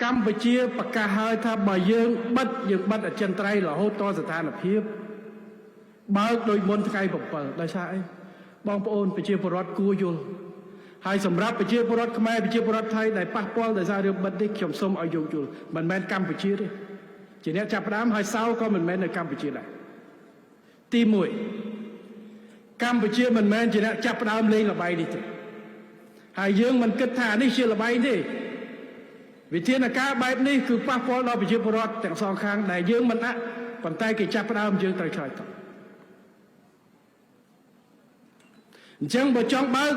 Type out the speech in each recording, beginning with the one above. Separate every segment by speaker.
Speaker 1: កម្ពុជាប្រកាសហើយថាបើយើងបិទយើងបិទអចិន្ត្រៃយ៍រហូតតស្ថានភាពបើកដូចមុនថ្ងៃ7ដោយសារអីបងប្អូនប្រជាពលរដ្ឋគួរយល់ហើយសម្រាប់ប្រជាពលរដ្ឋខ្មែរប្រជាពលរដ្ឋថៃដែលប៉ះពាល់ដោយសាររឿងបិទនេះខ្ញុំសូមឲ្យយោគយល់មិនមែនកម្ពុជាទេជាអ្នកចាប់ផ្ដើមហើយសោក៏មិនមែននៅកម្ពុជាដែរទី1កម្ពុជាមិនមែនជាអ្នកចាប់ផ្ដើមលេងល្បែងនេះទេហើយយើងមិនគិតថានេះជាល្បែងទេវិធានការបែបនេះគឺប៉ះពាល់ដល់ប្រជាពលរដ្ឋទាំងសងខាងដែលយើងមិនអប៉ុន្តែគេចាប់ផ្ដើមយើងត្រូវឆ្លើយតបអញ្ចឹងបើចង់បើក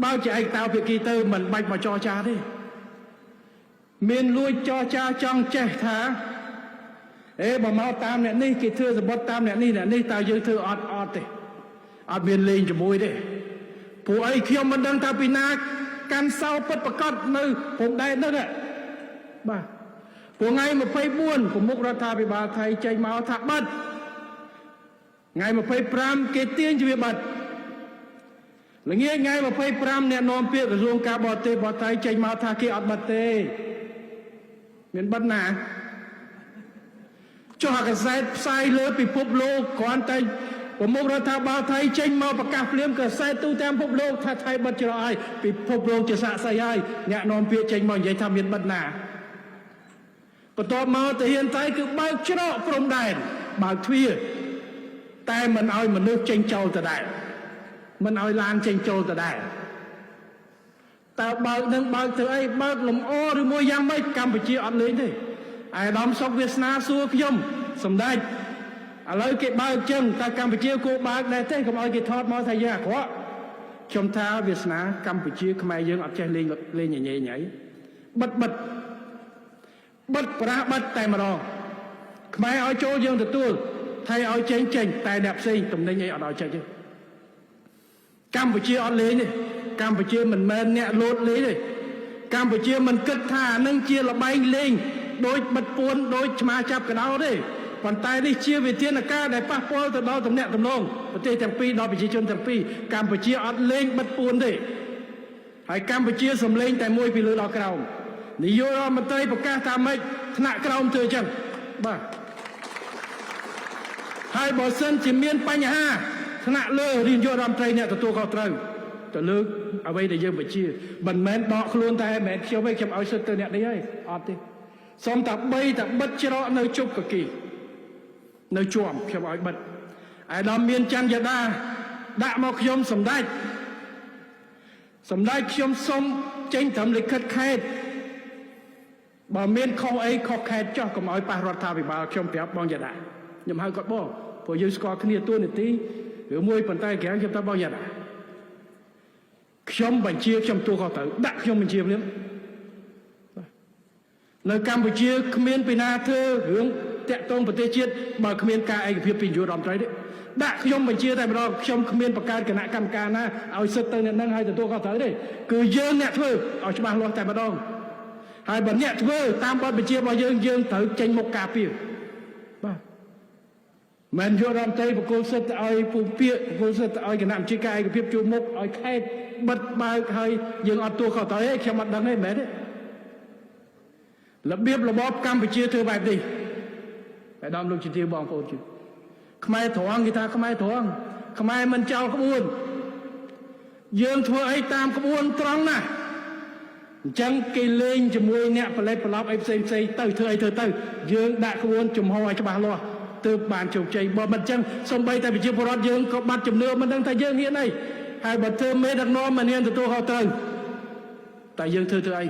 Speaker 1: បើកជាឯកតោភាគីទៅមិនបាច់មកចរចាទេមានលួចចរចាចង់ចេះថាអេបើមកតាមអ្នកនេះគេធ្វើសម្បត្តិតាមអ្នកនេះអ្នកនេះតើយើងធ្វើអត់អត់ទេអត់មានលេងជាមួយទេព្រោះអីខ្ញុំមិនដឹងថាពីណាកាន់សោពិតប្រកបនៅព្រំដែននោះបាទព្រោះថ្ងៃ24ប្រមុខរដ្ឋាភិបាលថៃចេញមកថាបិទថ្ងៃ25គេទាញជាបិទល្ងាចថ្ងៃ25អ្នកនាំពាក្យក្រសួងការបរទេសរបស់ថៃចេញមកថាគេអត់បិទទេមានបិទណាចុះអាកសែតផ្សាយលើពិភពលោកគ្រាន់តែប្រមុខរដ្ឋាភិបាលថៃចេញមកប្រកាសភ្លាមកសែតទូទាំងពិភពលោកថាថៃបិទច្រកហើយពិភពលោកជាសាក្សីហើយអ្នកនាំពាក្យចេញមកនិយាយថាមានបិទណាបន្ទាប់មកទាហានថៃគឺបើកច្រកព្រំដែនបើកទ្វារតែមិនឲ្យមនុស្សចេញចូលទៅដែរមិនឲ្យឡានចេញចូលទៅដែរតើបើកនឹងបើកធ្វើអីបើកលំអឬមួយយ៉ាងម៉េចកម្ពុជាអត់លេងទេអាយដាមសុកវាសនាសួរខ្ញុំសម្ដេចឥឡូវគេបើកចឹងតើកម្ពុជាគួរបើកដែរទេកុំឲ្យគេថតមកថាយើងអាក្រក់ខ្ញុំថាវាសនាកម្ពុជាខ្មែរយើងអត់ចេះលេងលេងញញញ៉ៃបិទបិទបិទប្រាស់បិទតែម្ដងខ្មែរឲ្យចូលយើងទទួលថៃឲ្យចេញចេញតែអ្នកផ្សេងតំណែងអីអត់ឲ្យចេញទេកម្ពុជាអត់លេងទេកម្ពុជាមិនមែនអ្នកលោតលេងទេកម្ពុជាមិនគិតថានឹងជាលបែងលេងដោយបិទពួនដោយឆ្មាចាប់កដោទេប៉ុន្តែនេះជាវិធានការដែលប៉ះពាល់ទៅដល់ទំនាក់ទំនងប្រទេសទាំងពីរដល់ប្រជាជនទាំងពីរកម្ពុជាអត់លេងបិទពួនទេហើយកម្ពុជាសម្លេងតែមួយពីលើដល់ក្រោមនាយករដ្ឋមន្ត្រីប្រកាសថាម៉េចថ្នាក់ក្រោមធ្វើចឹងបាទហើយបើសិនជាមានបញ្ហាថ្នាក់លើនាយករដ្ឋមន្ត្រីអ្នកទទួលខុសត្រូវទៅលើអ្វីដែលយើងបញ្ជាមិនមែនដកខ្លួនតែមិនមែនខ្ញុំទេខ្ញុំឲ្យសិទ្ធទៅអ្នកនេះហើយអត់ទេសុំតែ3តែបិទច្រកនៅជប់កគីនៅជាំខ្ញុំឲ្យបិទឯដល់មានច័ន្ទយដាដាក់មកខ្ញុំសម្ដេចសម្ដេចខ្ញុំសុំចេញត្រឹមលិខិតខេត្តបើមានខុសអីខុសខេត្តចោះកុំឲ្យប៉ះរដ្ឋាភិបាលខ្ញុំប្រាប់បងយដាខ្ញុំហៅគាត់បងព្រោះយើងស្គាល់គ្នាទួនាទីឬមួយប៉ុន្តែក្រៅខ្ញុំថាបងយដាខ្ញុំបញ្ជាខ្ញុំទួខុសត្រូវដាក់ខ្ញុំបញ្ជាភ្លាមនៅកម្ពុជាគ្មានពីណាធ្វើរឿងតាក់ទងប្រទេសជាតិបើគ្មានការឯកភាពពីនាយករដ្ឋមន្ត្រីទេដាក់ខ្ញុំបញ្ជាតែម្ដងខ្ញុំគ្មានបង្កើតគណៈកម្មការណាឲ្យសិទ្ធទៅអ្នកនឹងឲ្យទទួលខុសត្រូវទេគឺយើងអ្នកធ្វើឲ្យច្បាស់លាស់តែម្ដងហើយបើអ្នកធ្វើតាមបទបញ្ជារបស់យើងយើងត្រូវចេញមុខការពារបាទមិនយករដ្ឋមន្ត្រីបកគលសិទ្ធឲ្យពូពាកបកគលសិទ្ធឲ្យគណៈបញ្ជាការឯកភាពជួបមុខឲ្យខេតបិទបើកឲ្យយើងអត់ទួខុសត្រូវទេខ្ញុំអត់ដឹងទេមែនទេរបៀបរបបកម្ពុជាធ្វើបែបនេះតែដល់លោកជំទាវបងប្អូនជឿខ្មែរត្រង់គេថាខ្មែរត្រង់ខ្មែរមិនចោលក្បួនយើងធ្វើអីតាមក្បួនត្រង់ណាស់អញ្ចឹងគេលេងជាមួយអ្នកផលិតប្រឡប់អីផ្សេងផ្សេងទៅធ្វើអីធ្វើទៅយើងដាក់ក្បួនចំហឲ្យច្បាស់លាស់ទើបបានជោគជ័យបើមិនអញ្ចឹងសំបីតែប្រជាពលរដ្ឋយើងក៏បាត់ជំនឿមិនដឹងថាយើងហ៊ានអីហើយបើធ្វើមេដឹកនាំមិនហ៊ានទទួលខុសត្រូវតែយើងធ្វើធ្វើអី